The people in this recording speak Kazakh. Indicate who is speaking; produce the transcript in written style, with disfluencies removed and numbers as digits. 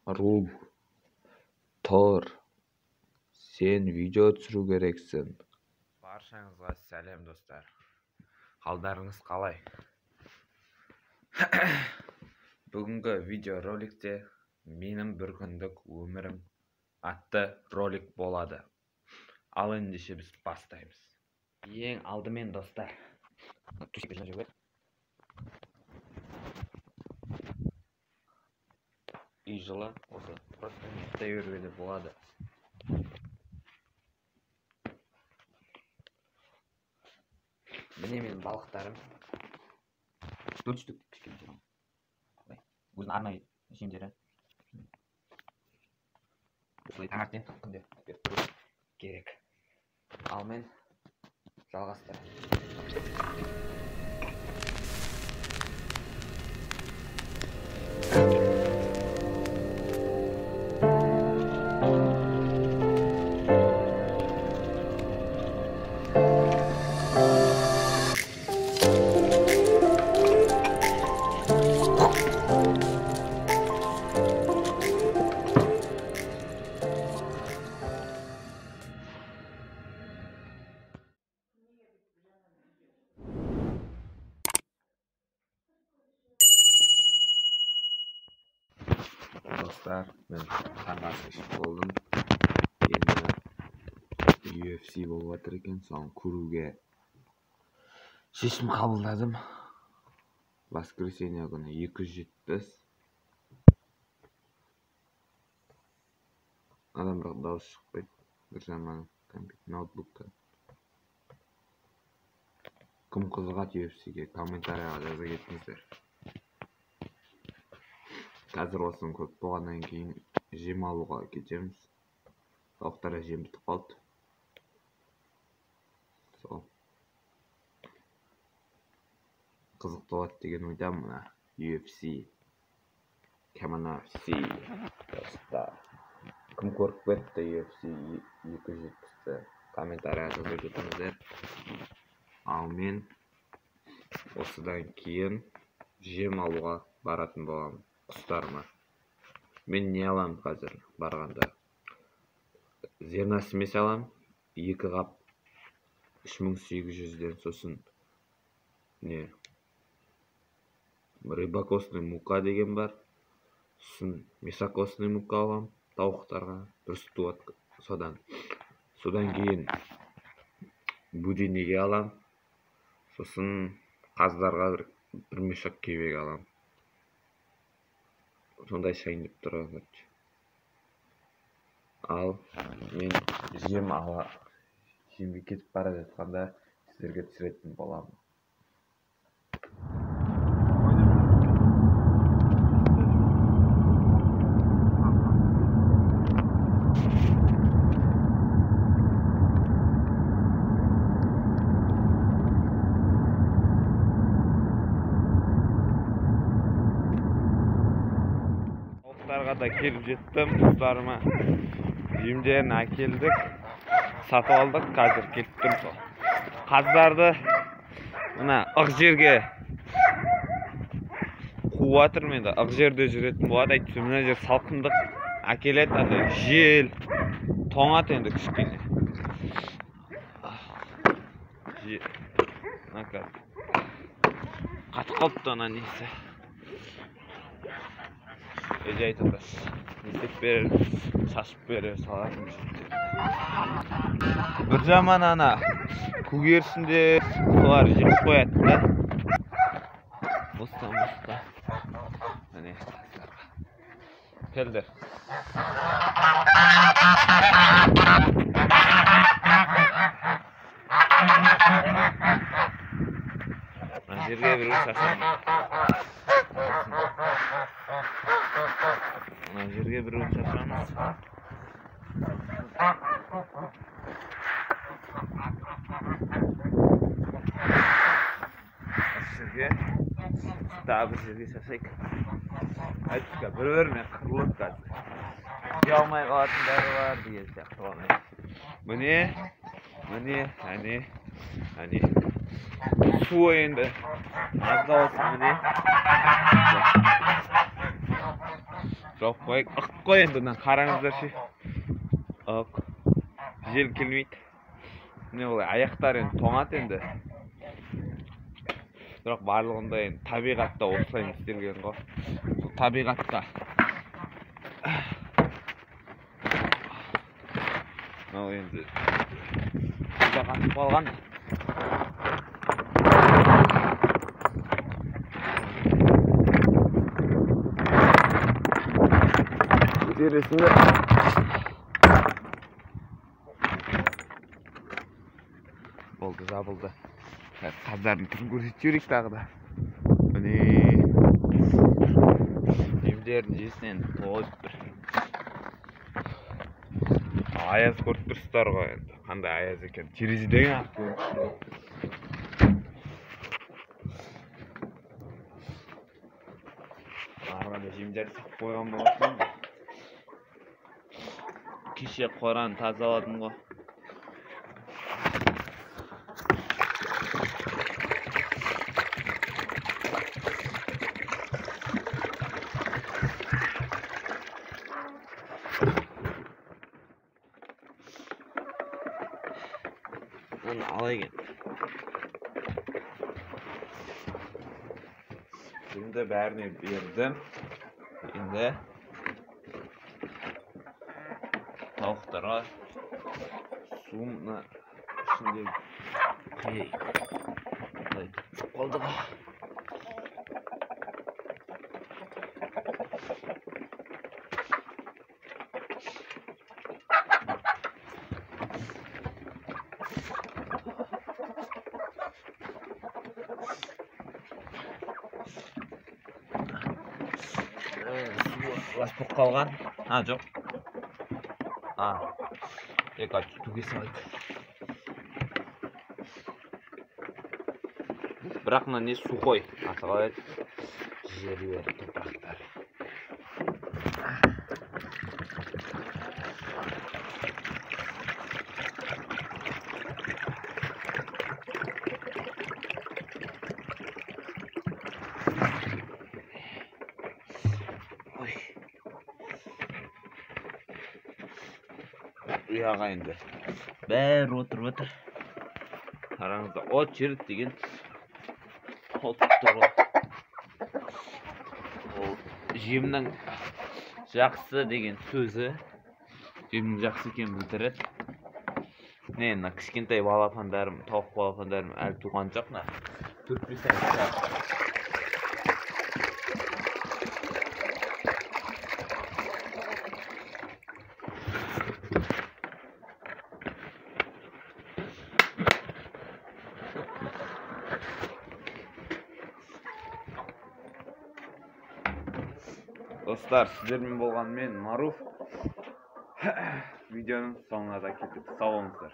Speaker 1: Руб, тұр, сен видео түсіру керексің. Баршаңызға сәлем, достар. Қалдарыңыз қалай? Бүгінгі видеороликте менің бір күндік өмірім атты ролик болады. Ал ендеше біз бастаймыз.
Speaker 2: Ең алдымен, достар, төсекті жинап жіберейік.
Speaker 1: Үй жылы, осы просто ұйықтай беруге де болады.
Speaker 2: Міне менің балықтарым. 4 штук кішкене жинау. Өзінің арнайы жемдері. Осылай таңертең күнде беріп тұру керек. Ал мен жалғастырамын.
Speaker 1: Достар, мен таңғы ас ішіп болдым. Енді UFC болып жатыр екен, соны көруге шешім қабылдадым. Воскресенье күні 270. Адам бірақ дауыс шықпайды. Бір жаман компьютер, ноутбукта. Кім қызығады UFC-ге, комментарияға жаза кетіңіздер. Қазір осыны көріп болғаннан кейін жем алуға кетеміз. Тауықтарға жем бітіп қалды. Сол. Қызықты болады деген ойдамын мына UFC. Камана FC. Достар. Кім көріп кетті UFC 270-ті, комментарияға жаза кетіңіздер. Ал мен осыдан кейін жем алуға баратын боламын. Құстарыма. Мен не аламын қазір барғанда? Зерносмесь аламын, 2 қап 3800-ден, сосын не рыбокостный мука деген бар. Сосын мясокостный мука аламын тауықтарға, дұрыс туады содан. Содан кейін бөденеге аламын. Сосын қаздарға бір мешок кебек аламын. Сондай шайын деп тұрған, короче. Ал мен жем ала жемге кетіп бара жатқанда сіздерге түсіретін боламын. Тауықтарға да келіп жеттім, құстарыма жемдерін әкелдік, сатып алдық, қазір келіп тұрмын сол. Қаздарды мына ық жерге қуып жатырмын енді, ық жерде жүретін болады, әйтпесе мына жер салқындық әкеледі, андай жел тоңады енді кішкене. Мына қатып қалыпты ана несі. Эже айтады, не істеп берер, шашып берер, салатын. Бір жаман ана көгершіндер солар жеп қояды да. Бостан босқа. Міне қаздарға. Келдер. Мына жерге біреу шашамын. Мына жерге біреу шашамыз. Осы жерге тағы бір жерге шашайық. Айтты, бір-біріне қырылып қазір. Жей алмай қалатындары бар деген сияқты оны. Міне, міне, әне, әне. Суы енді аз да болсын міне. Жауып қояйық. Ық қой енді мына қараңыздаршы. Ық. Жел келмейді. Міне олай аяқтары енді тоңады енді. Бірақ барлығында енді табиғатта осылай істелген ғой. Сол табиғатта. Мынау енді суда қатып қалған. Тересінде болды, жабылды. Қаздардың түрін көрсетіп жіберейік тағы да. Міне жемдерін жесін енді тойып тұр. Аяз көріп тұрсыздар ғой енді. Қандай аяз екен. Терезеден ақ көріп тұр. Арада жемдерді сап қойған болатын. Кеше қораны тазаладым ғой. Оны алайық енді. Енді бәріне бердім. Енді тауықтарға су мына ішінде құяйық. Былай түсіп қалды ғой. Су лас болып қалған. А, жоқ. А, екі төге салайық. Бірақ мына не сухой. Аты қалай еді? Жерлер, топырақтар. Ой. Ұяға енді бәрі отырып отыр. Қараңыздар, очередь деген толып тұр ғой. Ол жемнің жақсы деген сөзі, жемнің жақсы екенін білдіреді. Міне мына кішкентай балапандарым, тауық балапандарым әлі туған жоқ мына. 4-5 ай шығар. Достар, сіздермен болған мен Маруф. Видеоның соңына да келдік. Сау болыңыздар.